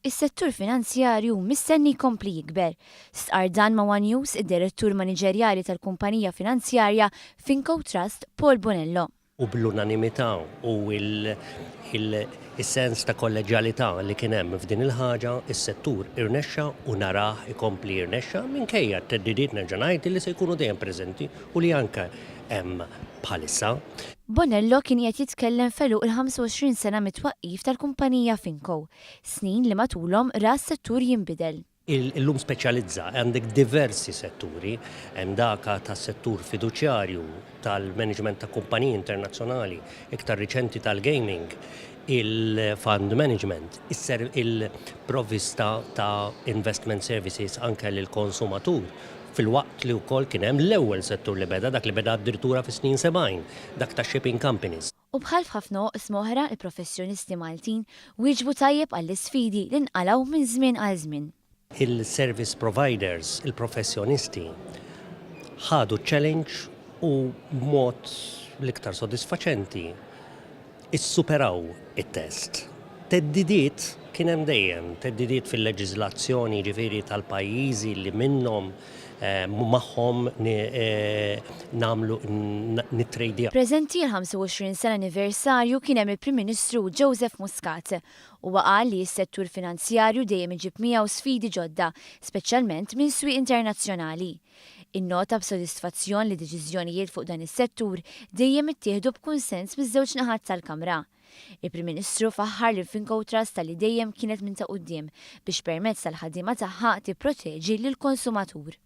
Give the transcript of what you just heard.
Is-settur finanzjarju mistenni jkompli jikber. Stqarr dan ma' one News id-Direttur Maniġerjali tal-kumpanija finanzjarja Finco Trust Paul Bonello. U bl-unanimità u l-sens ta' kolleġġjalità li kien hemm f'din il-ħaġa, is-settur irnexxa u narah ikompli jirnexxa minkejja t-theddidiet nerġa' ngħid li se jkunu dejjem preżenti u li anke hemm bħalissa. Bonello kien qiegħed jitkellem f'għeluq il-25 sena mit-twaqqif tal-kumpanija Finco, snin li matulhom ra s-settur jinbidel. Illum speċjalizza, għandek diversi setturi, hemm dak tas-settur fiduċjarju, tal-management ta' kumpaniji internazzjonali, iktar riċenti tal-gaming, il-fund management, il-provvista ta' investment services anke lill-konsumatur, filwaqt li wkoll kien hemm l-ewwel settur li beda, dak li beda addirittura fis-snin 70, dak tax-shipping companies. U bħal f'ħafna oqsma oħra, il-professjonisti Maltin wieġbu tajjeb għall-isfidi li nqalgħu minn żmien għal żmien. Il-service providers, il-professjonisti, ħadu ċ-challenge u b'mod l-iktar sodisfaċenti issuperaw it-test. Theddidiet kien hemm dejjem, theddidiet fil-leġiżlazzjoni jiġifieri tal-pajjiżi li minnhom magħhom nagħmlu nittrejdjaw. Preżenti għall-25 sena anniversarju kien hemm il-Prim Ministru Joseph Muscat. Huwa qal li s-settur finanzjarju dejjem iġib miegħu sfidi ġodda, speċjalment minn swieq internazzjonali. Innota b'sodisfazzjon li deċiżjonijiet fuq dan is-settur dejjem ittieħdu b'kunsens miż-żewġ naħat tal-Kamra. Il-Prim Ministru faħħar lil Fincotrust talli dejjem kienet minn ta' quddiem biex permezz tal-ħaddiema tagħha tipproteġi lill-konsumatur.